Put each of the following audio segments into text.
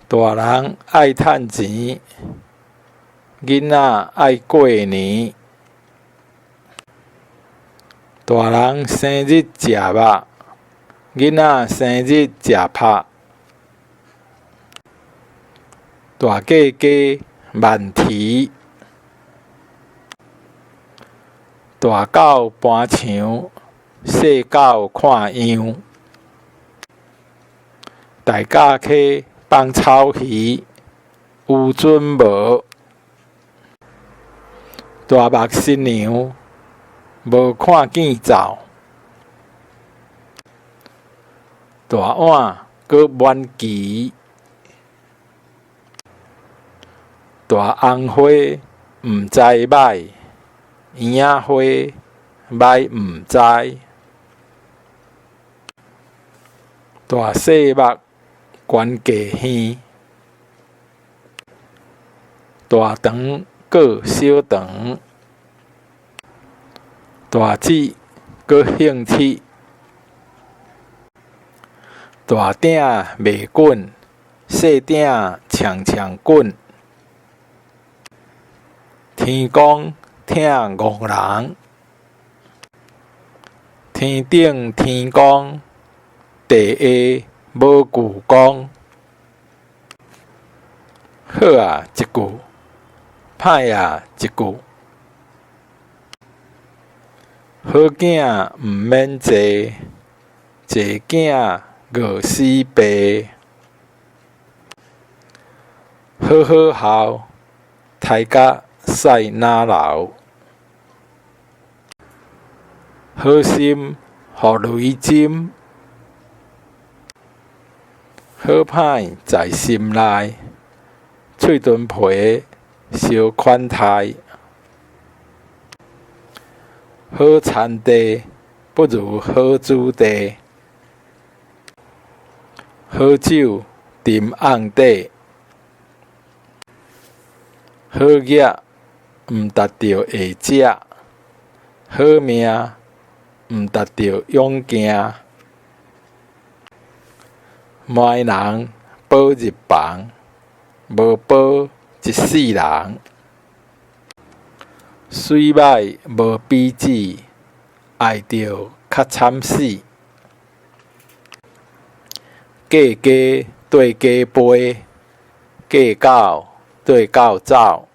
大人愛趁錢，囡仔愛過年。大人生日食肉，囡仔生日食拍。大過雞，慢啼。大狗搬牆，細狗看樣。大甲溪放草魚，有準無？大目新娘，無看見灶。大碗閣滿匙。大紅花毋知䆀，圓仔花䆀毋知。大細目懸過耳。大腸過小腸。大舌閣興鐵。大鼎袂滾，細鼎沖沖滾。天公疼戇人，天頂天公，地下無舅公。好啊一句，歹啊一句。好囝毋免濟，濟囝餓死爸。好好孝，刣甲屎哪流。好心予雷針，好歹在心內，喙唇皮相款待。好田地不如好子弟，好酒沉甕底，好額毋值著下食，好命毋值著勇行。糜人保入房，無保一世人。媠歹無比子，愛著較慘死。過雞綴雞飛，過狗綴狗走。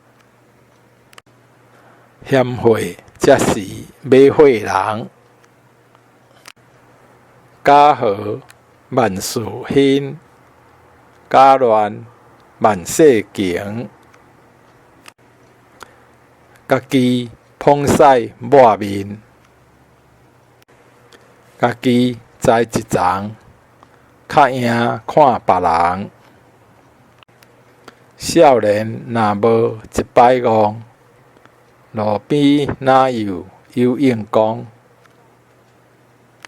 嫌貨才是買貨人。家和萬事興，家亂萬世窮。家己捧屎抹面，家己知一層，較贏看別人。少年若無一擺戇，路邊哪有游泳公？